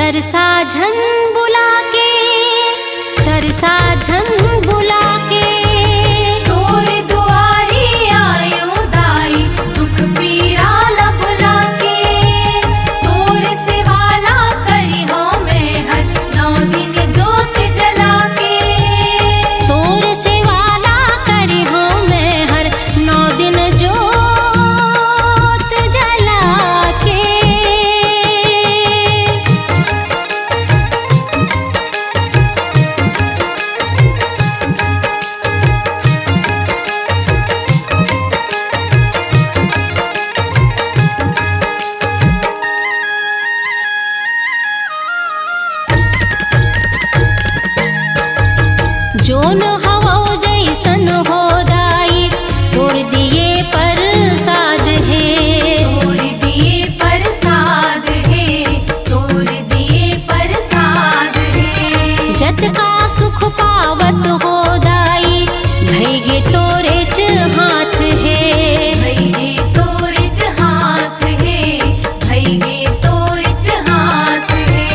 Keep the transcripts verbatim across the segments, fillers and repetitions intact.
तरसा झन बुला के, तरसा झन बुला के, तोर दुआरी आयो दाई, दुख पीरा ला भुला के। तोर सेवा ला करिहौं मैं हर नौ दिन जोत जला के। तोर सेवा ला करिहौं मैं हर नौ दिन जोत जला के। जोन हवौ जैसन हो दाई, तोर दिए परसाद हे। तोर दिए परसाद हे, तोर दिए परसाद हे। जतका सुख पावत हो दाई, भइगे तोरेच हाथ हे। भइगे तोरेच हाथ हे, भइगे तोरेच हाथ हे।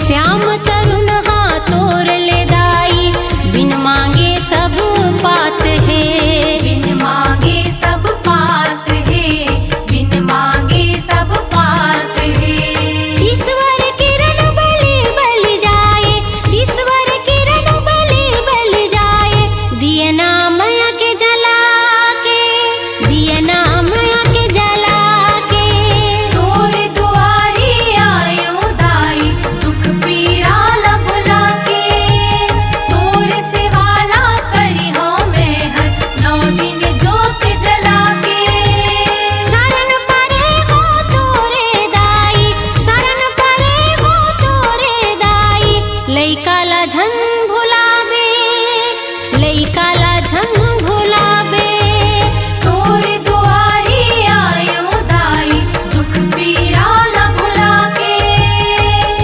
श्याम तरुण हा तोर ले दाई, बिन मांगे सब पात हे। बिन मांगे सब पात हे, बिन मांगे सब पात हे। ईश्वर किरण बलि बलि जाए, ईश्वर किरण बलि बलि जाए। दिए ना मया के जला के, दिए ना मया के जला के। तोर दुआरी आयो दाई, दुख पीरा ला भुला के। तोर सेवा ला करिहौं मैं हर नौ दिन जोत जला के। शरण परे हो तोरे दाई, शरण परे हो तोरे दाई। लइका ला झन भुलाबे, लइका ला झन भुलाबे। तोर दुआरी आयो दाई, दुख पीरा ला भुला के।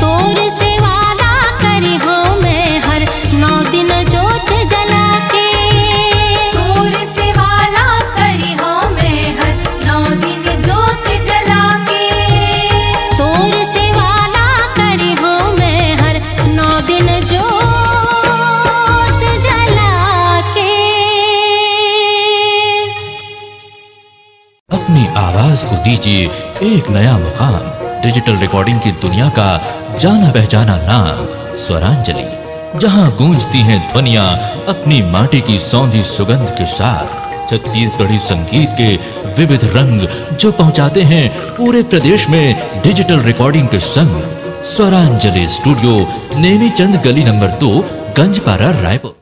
तोर सेवा ला करिहौं मैं हर नौ दिन जोत जला के। तोर सेवा ला करिहौं मैं हर नौ दिन जोत जला के। तोर सेवा ला करिहौं मैं हर नौ दिन जोत जला के। अपनी आवाज को दीजिए एक नया मुकाम। डिजिटल रिकॉर्डिंग की दुनिया का जाना पहचाना नाम स्वरांजलि, जहां गूंजती हैं ध्वनियां अपनी माटी की सौंधी सुगंध के साथ। छत्तीसगढ़ी संगीत के विविध रंग जो पहुंचाते हैं पूरे प्रदेश में डिजिटल रिकॉर्डिंग के संग। स्वरांजलि स्टूडियो, नेमीचंद गली नंबर दो, गंजपारा, रायपुर।